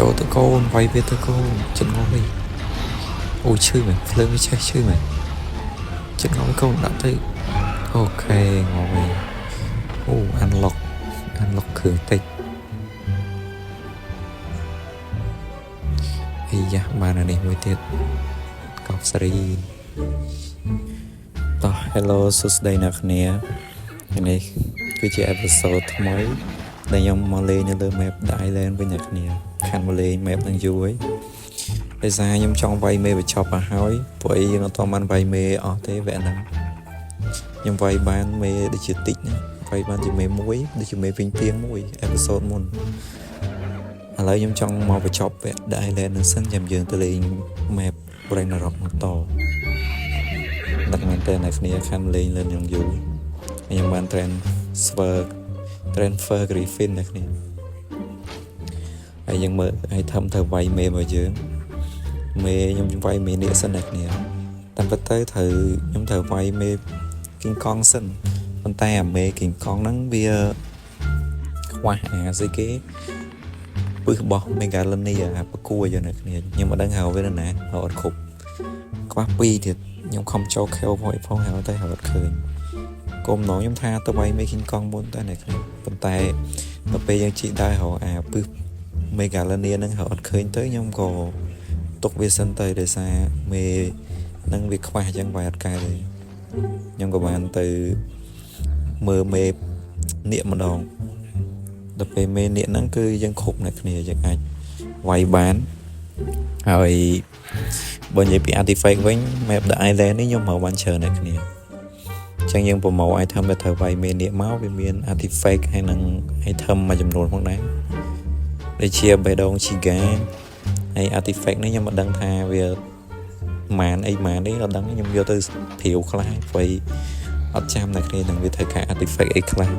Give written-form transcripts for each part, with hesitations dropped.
ចូលទៅកូនវាយវាទៅកូនចិត្តងាប់វិញអូឈឺមែនភ្លើងវាឆេះឈឺមែនចិត្តងាប់កូនដាក់ទៅOK ងាប់វិញអូ unlock unlock គ្រឿងតិចអីយ៉ាបានអានេះមួយទៀតកប់សេរីតោះ Hello សួស្តីអ្នកគ្នានេះគឺជា episode ថ្មីដែលខ្ញុំមកលេងនៅលើ map The Island វិញអ្នកគ្នាខានមកលេង map នឹងយូរហើយដោយសារខ្ញុំចង់វាយមេបញ្ចប់ឲ្យហើយព្រោះអីយើងអត់បានវាយមេអស់ទេវគ្គហ្នឹងខ្ញុំវាយបានមេដូចជាតិចណាវាយបានជាមេមួយដូចជាមេវិញទៀងមួយ episode មុនឥឡូវខ្ញុំចង់មកបញ្ចប់វគ្គ The Island នឹងសិនចាំយើងទៅលេង map Ragnarok បន្តដឹកមែនតើអ្នកគ្នាខានលេងលើនឹងយូរខ្ញុំបាន transfer Griffin អ្នកគ្នាហើយយើងមើល item ត្រូវវាយមេរបស់យើងមេខ្ញុំវាយមេនេះសិនអ្នកគ្នាតាមពិតទៅត្រូវខ្ញុំត្រូវវាយមេគីងកងសិនប៉ុន្តែអាមេគីងកងហ្នឹងវាខ្វះអាស្អីគេពឹសរបស់ Megalania អាប្រគួយអ្នកគ្នាខ្ញុំមិនដឹងហៅវានៅណាហៅអត់គ្រប់ខ្វះ2ទៀតខ្ញុំខំចូលខេវផងផងហៅតែហៅអត់ឃើញគុំណងខ្ញុំថាទៅវាយមេគីងកងមុនតែអ្នកគ្នាប៉ុន្តែដល់ពេលយើងជីកដែររកអាពឹស Megalania ហ្នឹងហៅអត់ឃើញទៅខ្ញុំក៏ទុកវាសិនទៅដោយសារមេនឹងវាខ្វះអញ្ចឹងវាយអត់កើតទេខ្ញុំក៏បានទៅមើលមេនាកម្ដងដល់ពេលមេនាគហ្នឹងគឺយើងគ្រប់អ្នកគ្នាយើងអាចវាយបានហើយបើនិយាយពី artifact វិញ map The Island នេះខ្ញុំរកបានច្រើនអ្នកគ្នាអញ្ចឹងយើងប្រមូល item ដែលត្រូវវាយមេនាគមកវាមាន artifact ហើយនិង item មួយចំនួនផងដែរដូចជាបេះដូង Chiga ហើយ artifact នេះខ្ញុំមិនដឹងថាវាម៉ានអីម៉ាននេះអត់ដឹងខ្ញុំយកទៅព្រាវខ្លះព្រោះអត់ចាំតែគ្នានឹងវាត្រូវការ artifact អីខ្លះ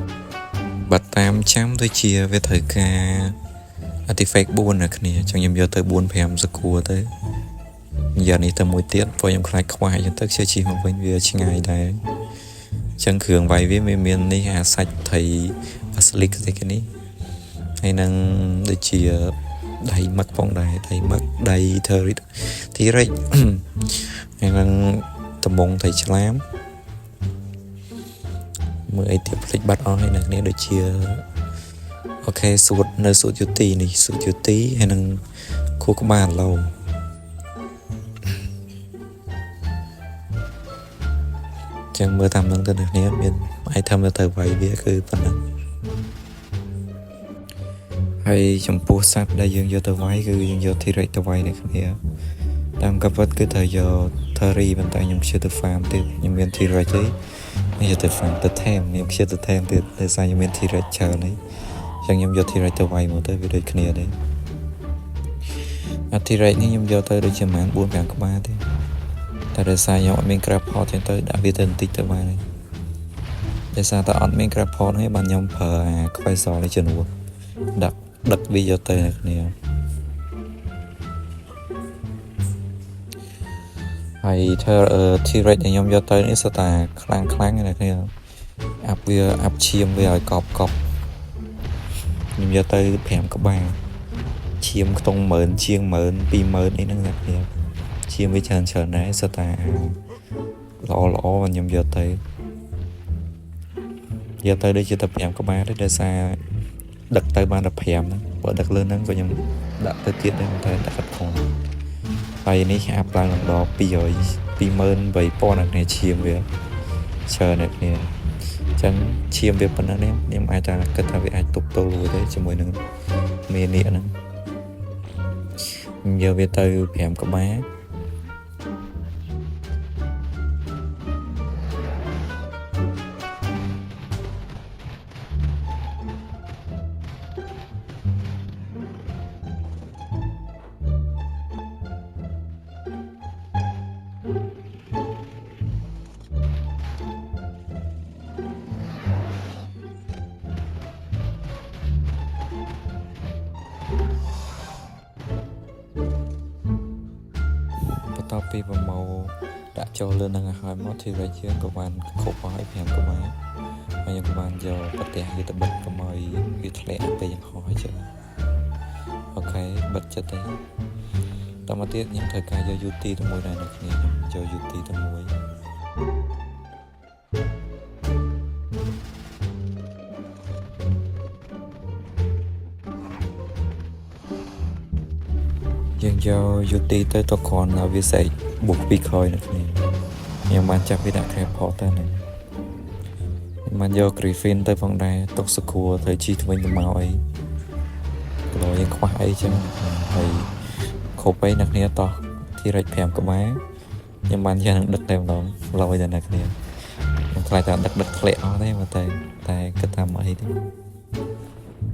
បើតាមចាំដូចជាវាត្រូវការ artifact 4នៅគ្នាអញ្ចឹងខ្ញុំយកទៅ4 5សកួរទៅយ៉ាងនេះទៅមួយទៀតព្រោះខ្ញុំខ្លាចខ្វះអញ្ចឹងទៅខ្ជិលជិះមកវិញវាឆ្ងាយដែរអញ្ចឹងគ្រឿងវាយវាមាននេះអាសាច់ត្រី basilisk ស្អីគេនេះហើយនឹងដូចជាដៃមឹកផងដែរដៃមឹកដៃ T-Rex T-Rex ហើយនឹងតំងត្រីឆ្លាមមើលអីទៀតភ្លេចបាត់អស់ហើយអ្នកគ្នាដូចជាOK សួតនៅសួតយុទីនេះសួតយុទីហើយនឹងខួរក្បាលឡូចឹងមើលតាមនឹងទៅអ្នកគ្នាមាន item ទៅវាយវាគឺប៉ុណ្ណឹងហើយចំពោះសត្វដែលយើងយកទៅវាយគឺយើងយក T-Rex ទៅវាយអ្នកគ្នាតាមកាពិតគឺត្រូវយក Terry ប៉ុន្តែខ្ញុំខ្ជិលទៅ farm ទៀតខ្ញុំមាន T-Rex ទេខ្ញុំយកទៅ farm ទៅថែមខ្ញុំខ្ជិលទៅថែមទៀតដោយសារខ្ញុំមាន T-Rex ច្រើនហើយអញ្ចឹងខ្ញុំយក T-Rex ទៅវាយមកទៅវាដូចគ្នាទេអា T-Rex នេះខ្ញុំយកទៅដូចជាប្រហែល4 5ក្បាលទេតែដោយសារខ្ញុំអត់មាន grapple ចឹងទៅដាក់វាទៅបន្តិចទៅបានហើយដោយសារតែអត់មាន grapple ហ្នឹងបានខ្ញុំប្រើអា Quetzal នេះជំនួសដាក់ដឹកវាយកទៅអ្នកគ្នាហើយធ្វើ T-Rex ដែលខ្ញុំយកទៅនេះសុទ្ធតែខ្លាំងខ្លាំងណាស់គ្នាអាប់វាអាប់ឈាមវាឲ្យកប់កប់ខ្ញុំយកទៅ5ក្បាលឈាមខ្ទង់10000ជាង10000 20000អីហ្នឹងអ្នកគ្នាឈាមវាច្រើនច្រើនដែរសុទ្ធតែល្អល្អខ្ញុំយកទៅយកទៅដូចជាតែ5ក្បាលទេដោយសារដឹកទៅបានតែ5ហ្នឹងបើដឹកលើហ្នឹងក៏ខ្ញុំដាក់ទៅទៀតដែរតែដាក់អត់ផងហើយនេះអាប់ឡើងដល់200 28000អ្នកគ្នាឈាមវាច្រើនអ្នកគ្នាអញ្ចឹងឈាមវាប៉ុណ្ណឹងនេះខ្ញុំអាចថាគិតថាវាអាចទប់ទល់រួចទេជាមួយនឹងមេនាគហ្នឹងខ្ញុំយកវាទៅ5ក្បាល បន្ទាប់ពីប្រមូលដាក់ចូលលើនឹងឲ្យហើយមក T-Rex យើងក៏បានគ្រប់ហើយ5ក្បាលហើយយើងក៏បានយកប្រទេសវាទៅបិទកុំឲ្យវាធ្លាក់ពេលយើងហោះអញ្ចឹង OK បិទចិត្តទៅតមកទៀតខ្ញុំត្រូវការយក UT ទៅមួយដែរអ្នកគ្នាខ្ញុំយក UT ទៅមួយ យើងយក UT ទៅទៅគ្រាន់ឲ្យវាស្រែកបុកពីក្រោយអ្នកគ្នាខ្ញុំបានចាប់វាដាក់ teleport ទៅហ្នឹងខ្ញុំបានយក Griffin ទៅផងដែរទុកសគួរត្រូវជីទៅវិញទៅមកអីក៏យើងខ្វះអីចឹងហើយគ្រប់អីអ្នកគ្នាតោះ T-Rex 5ក្បាលខ្ញុំបានយកនឹងដឹកតែម្ដងឡយដល់អ្នកគ្នាខ្ញុំខ្លាចតែដឹកដឹកធ្លាក់អស់ទេមើលទៅតែគិតថាមកអីទេ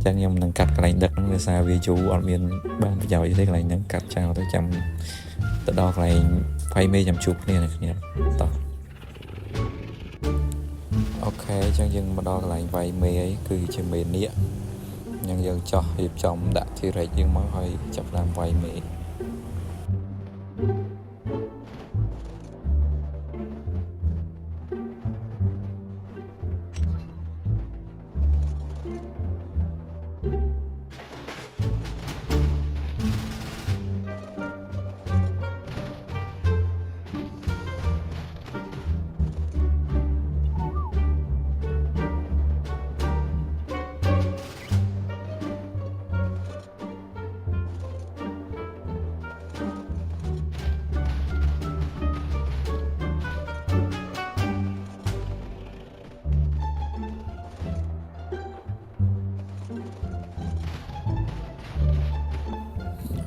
ចឹងខ្ញុំនឹងកាត់កន្លែងដឹកហ្នឹងដោយសារវាយូរអត់មានបានប្រយោជន៍ទេកន្លែងហ្នឹងកាត់ចោលទៅចាំទៅដល់កន្លែងផៃមេចាំជួបគ្នាអ្នកគ្នាតោះ OK ចឹងយើងមកដល់កន្លែងវាយមេអីគឺជាមេនាគញ៉ាំងយើងចោះរៀបចំដាក់ T-Rex យើងមកហើយចាប់ផ្ដើមវាយមេ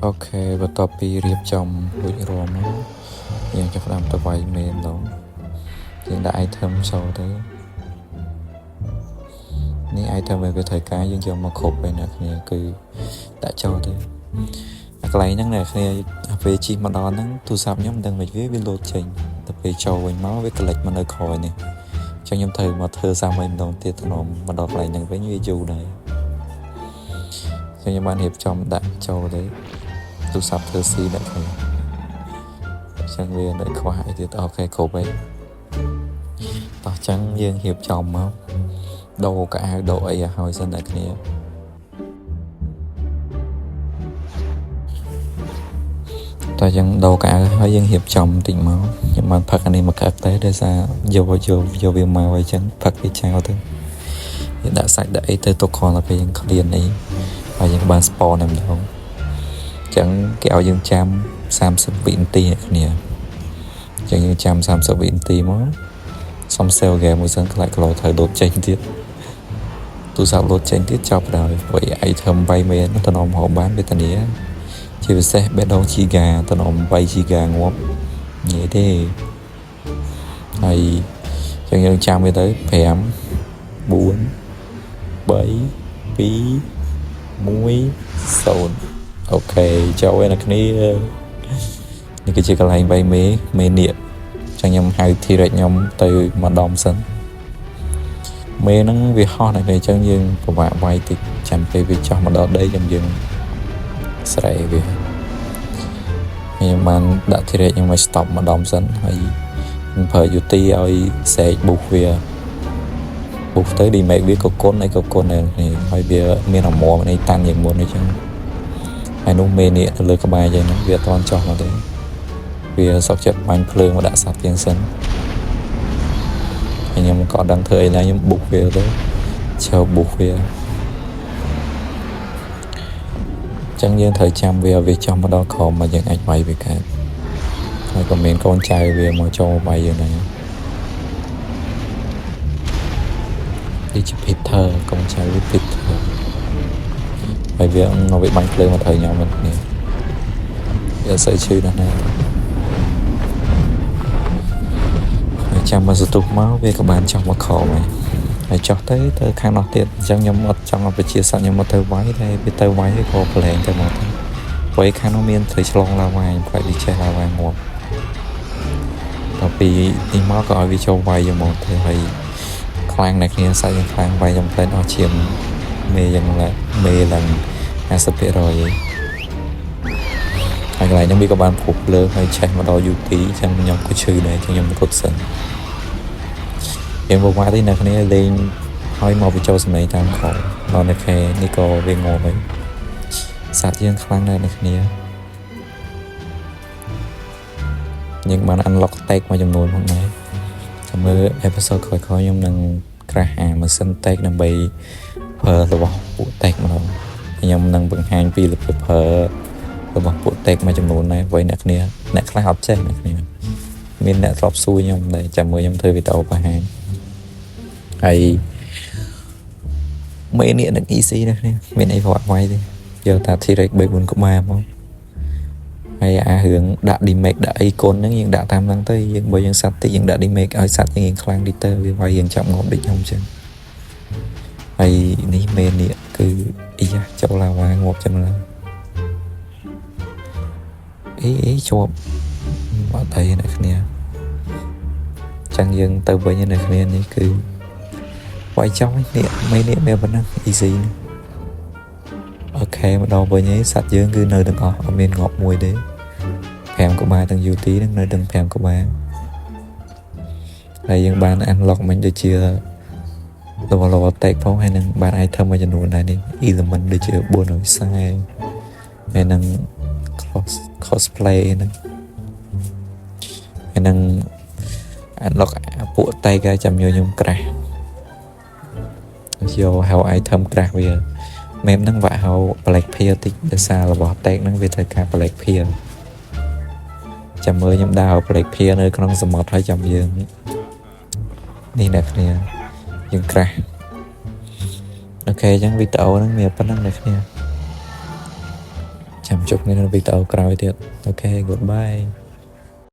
OK បន្ទាប់ពីរៀបចំរួចរាល់មកយើងចាប់ផ្ដើមទៅវាយមេម្ដងយើងដាក់ item ចូលទៅនេះ item ដែលវាត្រូវការយើងយកមកគ្រប់ហើយអ្នកគ្នាគឺដាក់ចូលទៅអាកន្លែងហ្នឹងអ្នកគ្នាពេលជិះមកដល់ហ្នឹងទូរស័ព្ទខ្ញុំមិនដឹងមិនវាវាលោតចេញទៅពេលចូលវិញមកវាក្លិចមកនៅក្រោយនេះអញ្ចឹងខ្ញុំត្រូវមកធ្វើសាមីម្ដងទៀតថ្នមមកដល់កន្លែងហ្នឹងវិញវាយូរដែរអញ្ចឹងខ្ញុំបានរៀបចំដាក់ចូលទៅទូរស័ព្ទធ្វើស៊ីអ្នកគ្នាអញ្ចឹងវានៅខ្វះអីទៀត OK គ្រប់ហើយតោះអញ្ចឹងយើងរៀបចំមកដូរកៅអៅដូរអីឲ្យហើយសិនអ្នកគ្នាតោះយើងដូរកៅអៅហើយយើងរៀបចំបន្តិចមកខ្ញុំបានផឹកអានេះមកក្អឹកទៅដោយសារយកយកយកវាមកអីចឹងផឹកវាចោលទៅយើងដាក់សាច់ដាក់អីទៅទុកគ្រាន់តែពេលយើងឃ្លានអីហើយយើងបាន spawn តែម្ដងចឹងគេឲ្យយើងចាំ30វិនាទីអ្នកគ្នាចឹងយើងចាំ30វិនាទីមកសុំ save game មួយសិនខ្លាចក្លោត្រូវលោតចេញទៀតទូរស័ព្ទលោតចេញទៀតចប់ដល់ព្រោះ item វាយមេនោះតំណមហូបបានវេទនាជាពិសេសបេះដូងជីហ្គាតំណមវាយជីហ្គាងាប់និយាយទេហើយចឹងយើងចាំវាទៅ5 4 3 2 1 0 OK ចូលឯអ្នកគ្នានេះគឺជាកន្លែងវាយមេមេនាគចឹងខ្ញុំហៅ T-Rex ខ្ញុំទៅមកដំសិនមេហ្នឹងវាហោះណាស់ទេអញ្ចឹងយើងពិបាកវាយតិចចាំពេលវាចោះមកដល់ដីចាំយើងស្រែវាខ្ញុំបានដាក់ T-Rex ខ្ញុំឲ្យ stop មកដំសិនហើយខ្ញុំប្រើ UT ឲ្យស្រែកបុះវាបុះទៅ damage វាក៏គុណអីក៏គុណដែរនេះហើយវាមានអមមនេះតាន់ជាងមុនអញ្ចឹងហើយនោះមេនាគនៅលើក្បាលយើងហ្នឹងវាអត់ទាន់ចោះមកទេវាសុកចិត្តបាញ់ភ្លើងមកដាក់សត្វជាងសិនហើយខ្ញុំក៏អត់ដឹងធ្វើអីឡើយខ្ញុំបុកវាទៅជើបុកវាចឹងយើងត្រូវចាំវាឲ្យវាចោះមកដល់ក្រោមមកយើងអាចវាយវាកើតហើយក៏មានកូនចៅវាមកចូលវាយយើងដែរនេះជា Peter កូនចៅវា Peter ហើយវានៅវាបាញ់ភ្លើងមកត្រូវខ្ញុំមិននេះវាអត់សូវឈឺណាស់ណាហើយចាំមកសន្ទុះមកវាក៏បានចោះមកក្រោមហើយហើយចោះទៅទៅខាងនោះទៀតអញ្ចឹងខ្ញុំអត់ចង់ឲ្យប្រជាសត្វខ្ញុំមកទៅវាយតែវាទៅវាយហើយក៏ប្រឡែងទៅមកទៅព្រោះឯខាងនោះមានត្រីឆ្លងឡាវ៉ាខ្ញុំខ្លាចវាចេះឡាវ៉ាងាប់ដល់ពីនេះមកក៏ឲ្យវាចូលវាយយកមកទៅហើយខ្លាំងណាស់គ្នាសាច់យ៉ាងខ្លាំងវាយខ្ញុំផ្លែនអស់ឈាមមេយ៉ាងឡើងមេឡើង50%ឯងហើយកន្លែងហ្នឹងវាក៏បានព្រុសភ្លើងហើយឆេះមកដល់ UT អញ្ចឹងខ្ញុំក៏ឈឺដែរអញ្ចឹងខ្ញុំរត់សិនយើងបវាទេអ្នកគ្នាលេងហើយមកបញ្ចូលសម្លេងតាមក្រោយដល់នៅខែនេះក៏វាងាប់ហើយ សត្វយើងខ្លាំងដែរអ្នកគ្នាយើងបាន unlock tech មួយចំនួនផងដែរចាំមើល episode ក្រោយៗខ្ញុំនឹង craft អាម៉ាស៊ីន tech ដើម្បីប្រើរបស់ពួក tech ម្ដងខ្ញុំនឹងបង្ហាញពីរបៀបប្រើរបស់ពួក tech មួយចំនួនដែរព្រោះអ្នកគ្នាអ្នកខ្លះអត់ចេះអ្នកគ្នាមានអ្នកធ្លាប់សួរខ្ញុំដែរចាំមើលខ្ញុំធ្វើវីដេអូបង្ហាញហើយមេនេះនឹង easy ណាស់គ្នាមានអីប្រវត្តិវាយទេយកតា T-Rex 3 4ក្បាលមកហើយអារឿងដាក់ damage ដាក់អីគុណហ្នឹងយើងដាក់តាមហ្នឹងទៅយើងបើយើងសត្វតិចយើងដាក់ damage ឲ្យសត្វយើងរៀងខ្លាំងតិចទៅវាវាយរៀងចាប់ងាប់ដូចខ្ញុំអញ្ចឹងហើយនេះមេនេះគឺអីយ៉ាចូលឡាវ៉ាងាប់ចឹងឡើយអីអីជាប់អត់អីអ្នកគ្នាចឹងយើងទៅវិញអ្នកគ្នានេះគឺវាយចង់នេះមេនេះមានប៉ុណ្ណឹង easy នេះOK មកដល់វិញឯងសត្វយើងគឺនៅទាំងអស់អត់មានងាប់មួយទេ5ក្បាលទាំង UT នឹងនៅទាំង5ក្បាលហើយយើងបាន unlock មិញដូចជា level level tech ផងហើយនឹងបាន item មួយចំនួនដែរនេះ element ដូចជា440ហើយនឹង cosplay ហ្នឹងហើយនឹង unlock ពួក tech ហើយចាំយកខ្ញុំ craft យកហៅ item craft វា map ហ្នឹងវាក់ហៅ Black Pearl តិចដោយសាររបស់ tech ហ្នឹងវាត្រូវការ Black Pearl ចាំមើលខ្ញុំដើរ Black Pearl នៅក្នុងសមុទ្រហើយចាំយើងនេះអ្នកគ្នាយើង craft OK អញ្ចឹងវីដេអូហ្នឹងមានប៉ុណ្្នឹងអ្នកគ្នាចាំជួបគ្នានៅវីដេអូក្រោយទៀត OK, goodbye.